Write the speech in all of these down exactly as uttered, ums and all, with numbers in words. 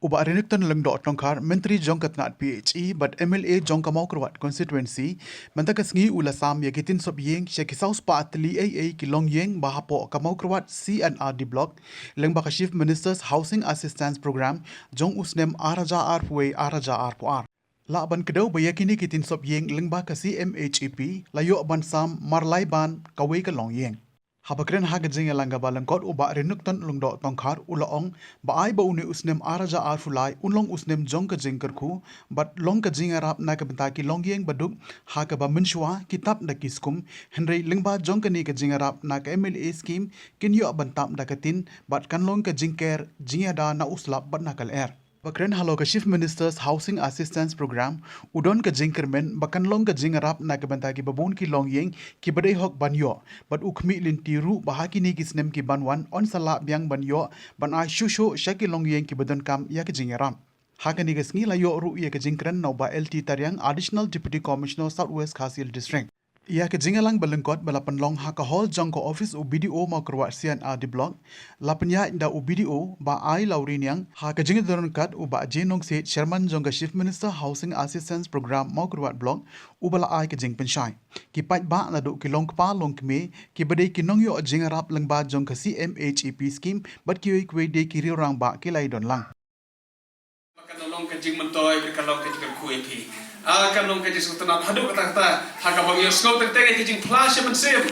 U Bah Renikton Lyngdoh Tongkhar, Myntri jong ka tnat P H E bad M L A jong ka Mawkyrwat Constituency, mynta ka sngi u la sam ïa ki tin sop ïing sha ki saw spah tylli ei ei ki longïing ba hapoh ka Mawkyrwat C and R D Block, lyngba ka Chief Minister's Housing Assistance Programme jong u snem ar hajar arphew wei ar hajar arphew ar. Lah ban kdew ba ïa kine ki tin sop ïing lyngba ka C M H A P la ïoh ban sam mar lai ban kawei ka longïing. Haba kren ha ka jingïalang kaba lyngkot, u Bah Renikton Lyngdoh Tongkhar u la ong ba ai ba une u snem ar hajar arphew lai un long u snem jong ka jingkyrkhu bad long ka jingïarap na ka bynta ki longïing baduk ha kaba mynshuwa ki tap da ki skum, hynrei lyngba jong kane ka jingïarap na ka M L A scheme kin ïoh ban tap da ka tin bad kan long ka jingker jingïada na u slap bad na ka lyer. Ba kren halor ka Chief Minister's Housing Assistance Programme, u don ka jingkyrmen ba kan long ka jingïarap na ka bynta kiba bun ki longïing kiba dei hok ban ïoh, bad u khmih lynti ruh ba ha kine ki snem ki ban wan yn sa lah biang ban ïoh ban ai shuh shuh sha ki longïing kiba donkam ïa ka jingïarap. Ha kane ka sngi la ïoh ruh ïa ka jingkren na u Bah L T Tariang, Additional Deputy Commissioner, South West Khasi Hills District. Ïa ka jingïalang ba lyngkot ba la pynlong ha ka hall jong ka office u B D O Mawkyrwat C and R D Block, la pynïaid da u B D O Bah I Lawriniang, ha ka jingïadon ryngkat u Bah J Nongsiej, Chairman jong ka Chief Minister Housing Assistance Programme Mawkyrwat Block, uba la ai ka jingpynshai. Ki paidbah naduh ki longkpa longkmie kiba dei ki nongïoh jingïarap lyngba jong ka C M H A P scheme bad kiwei kiwei de ki riewrangbah ki la ïadon lang. Ba kan long ka jingmyntoi, ba kan long ka jingkyrkhu ïa phi. Ah, kan long ka jingsngewtynnat haduh katta katta, ha kaba ngi ïohsngew teng teng ïa ka jingphla sha mynsiem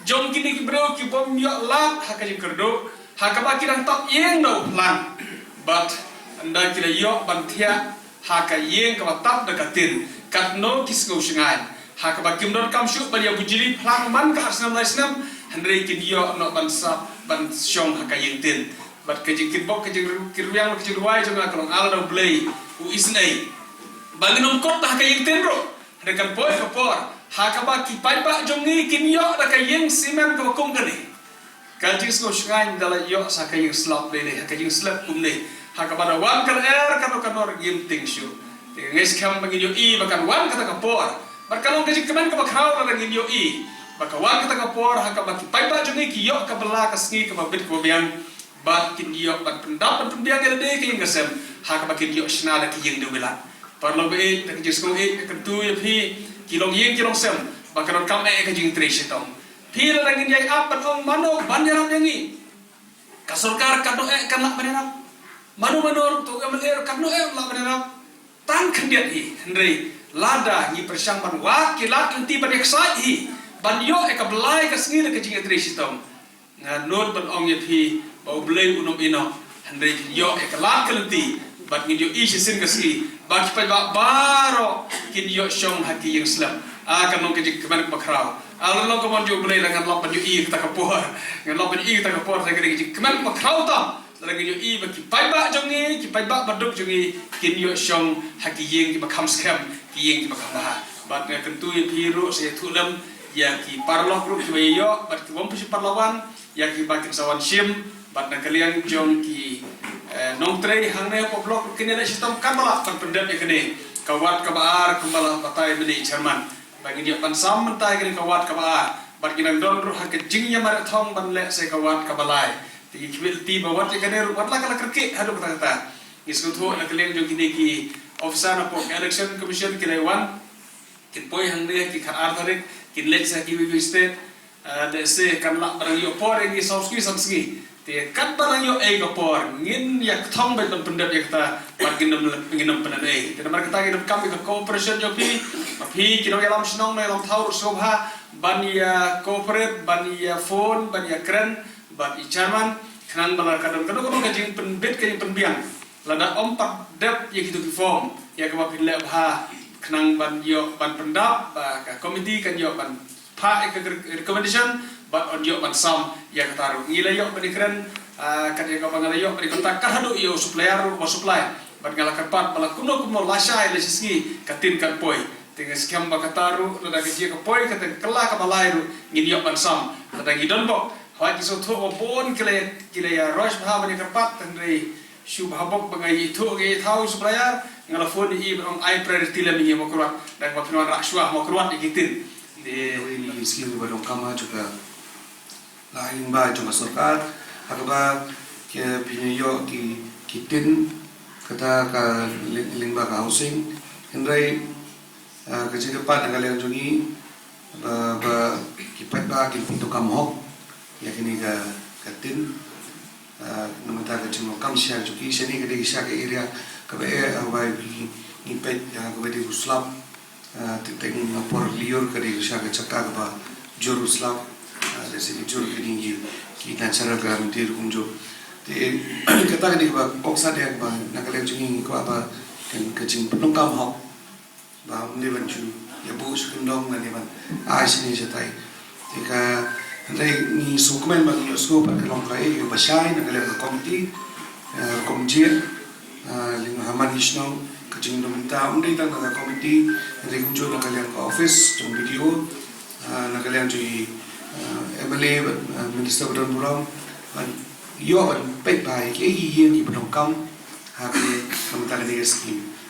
jong kine ki briew ki bym ïoh lad ha ka jingkyrduh, ha kaba ki dang tap ïing na u phlang. Bad ynda ki la ïoh ban thiah ha ka ïing kaba tap da ka tin, katno ki sngew shngaiñ, ha kaba kim donkam shuh ban ïa bujli phlang man ka ar snem lai snem, hynrei kin ïoh noh ban sah ban shong ha ka ïing tin. Bad ka jingkitbok, ka jingkyrwiang, ka jingrwai jong nga ka long, A Lada U Blei u isynei ba ngin ym kut ha ka ïing tin ruh, hynrei kan poi ka por ha kaba ki paidbah jong ngi kin ïoh da ka ïing simen kaba kum kane. Ka jingsngew shngaiñ da la ïoh sa ka ïing slap lei lei, ha ka jingslap kumne, ha kaba da wan ka lyer, kano kano ruh ngim tieng shuh. Te nga ngeit skhem ba ngin ïohi ba kan wan kata ka por, bad ka long ka jingkmen kaba khraw lada ngin ïohi ba ka wan kata ka por ha kaba ki paidbah jong ngi ki ïoh ka bylla ka sngi kaba bit kaba biang. Bad kin ïoh ban pyndap ban pynbiang ïa lade ka ïing ka sem, ha kaba kin ïoh shna da ki ïing dewbilat. Paralok ba ïeit, da ka jingsngew ïeit, nga kyntu ïa phi ki longïing ki longsem ba ka donkam eh ka jingtrei shitom. Phi, lada ngin ïai ap ban ong mano ban ïarap ïa ngi, ka sorkar katno eh kan lah ban ïarap. Mano mano ruh, to M L A ruh katno eh lah ban ïarap. Tang khyndiat hi, hynrei lada ngi pyrshang ban wad ki lad ki lynti ban ïaksaid hi ban ïoh ïa ka bylla ka sngi da ka jingïatrei shitom, nga nud ban ong ïa phi ba U Blei un ym ïehnoh, hynrei phin ïoh ïa ka lad ka lynti. Bad ngin ïohi shisien ka sngi ba ki paidbah baroh kin ïoh shong ha ki ïing slem. Ah, kan long ka jingkmen kaba khraw. Ah, la long ka mon jong U Blei, la ngan lap ban ïohi kata ka por, ngan lap ban ïohi kata ka por. Te ka dei ka jingkmen kaba khraw tam lada ngin ïohi ba ki paidbah jong ngi, ki paidbah baduk jong ngi kin ïoh shong ha ki ïing kiba kham skhem, ki ïing kiba kham bha. Bad nga kyntu ïa phi ruh sa ïathuh lem ïa ki paralok ruh kiba ïoh bad ki bym pat shu paralok wan, ïa kiba kin sa wan shim. Bad na ka liang jong ki, eh, nongtrei hangne hapoh block ruh kin ïaleh shitom, kan ba lah ban pyndep ïa kane ka ward kaba ar kumba la batai mynne i chairman, ba ngin ïoh ban sam mynta ïa kane ka ward kaba ar. Bad ngi dang don ruh ha ka jingïamareh thong ban leh sa ïa ka ward kaba lai. Te ngi khmih lynti ba wat ïa kane ruh wat la ka la kyrkieh haduh katta katta. Ngi sngewthuh na ka liang jong kine ki officer napoh ka Election Commission ki la wan, kin poi hangne ki khatar tarik, kin leit sa kiwei kiwei state. Ah, lehse kan lah ba dang ïoh por ïa ngi saw sngi san sngi. Te katba dang ïoh ei ka por, ngin ïa kthong beit ban pyndep ïa kata, bad ngin ym, ngin ym pynlehnohei. Te namar kata ngi donkam ïa ka cooperation jong phi, ba phi ki nongïalam shnong, nongïalam thaw ruh sngewbha ban ïa cooperate, ban ïa phone, ban ïa kren bad i chairman, khnang ba lada ka don kano kano ka jingpynbit ka jingpynbiang, lada ym pat dep ïa kito ki form, ïa kaba phin leh bha, khnang ban ïoh ban pyndap, ba ka committee kan ïoh ban phah ïa ka recommendation, bad yn ïoh ban sam ïa kata ruh. Ngi la ïoh ban ïakren, ah, kat ïa kaba nga la ïoh ban ïa contact kat haduh ïa u supplier ruh ba supply. Bad nga la kyrpad ba la kumno kumno lashai lashisngi ka tin kan poi. Te nga skhem ba kata ruh lada ka jia ka poi, kata ka kylla kaba lai ruh ngin ïoh ban sam. Lada ngi don bok, hooid ngi sngewthuh ba bun ki la, ki la ïa rush bha ban ïa kyrpad, hynrei shu bha bok ba nga ïathuh, nga ïathuh ïa u supplier, nga la phone ïa i ban ong ai priority lem ïa ngi ha Mawkyrwat, da kaba phin wanrah shuwa ha Mawkyrwat ïa ki tin. Te kawei na ki scheme ba donkam ha jong ka, la ai lyngba jong ka sorkar, ha kaba ki, phin ïoh ki, ki tin Kata ka lyngba ka housing, hynrei ka jingkyrpad na ka liang jong ngi ba ki paidbah kin pyndonkam hok ïa kane ka tin. Namar ka jingdonkam sha jong ki shane ka dei sha ka area kaba eh, kaba ngi peit kaba dei u slap. Teng teng na por lyiur ka dei sha ka jaka kaba jur u slap. Lehse ki jur kine ki nang sha ka mynta kumjuh. Te kata ka dei kaba kongsan ïa kaba na ka liang jong ngi kwah ba ka jingpyndonkam hok ba ym dei ban shu ïa buh shu kyndong lane ban ai shane shatai. Te ka hynrei ngi sngewkmen ba ngi ïohsngew pat ka long kaei kaba shai na ka liang ka komiti. Rukom jied lyngba ha man ki shnong ka jingdon bynta ym dei tang na ka komiti, hynrei kumjuh na ka liang ka office jong BDO, na ka liang jong i MLA bad minister ba don burom ban ïoh ban peit ba ïa kiei ki ïing kiba donkam ha ka bynta kane ka skim.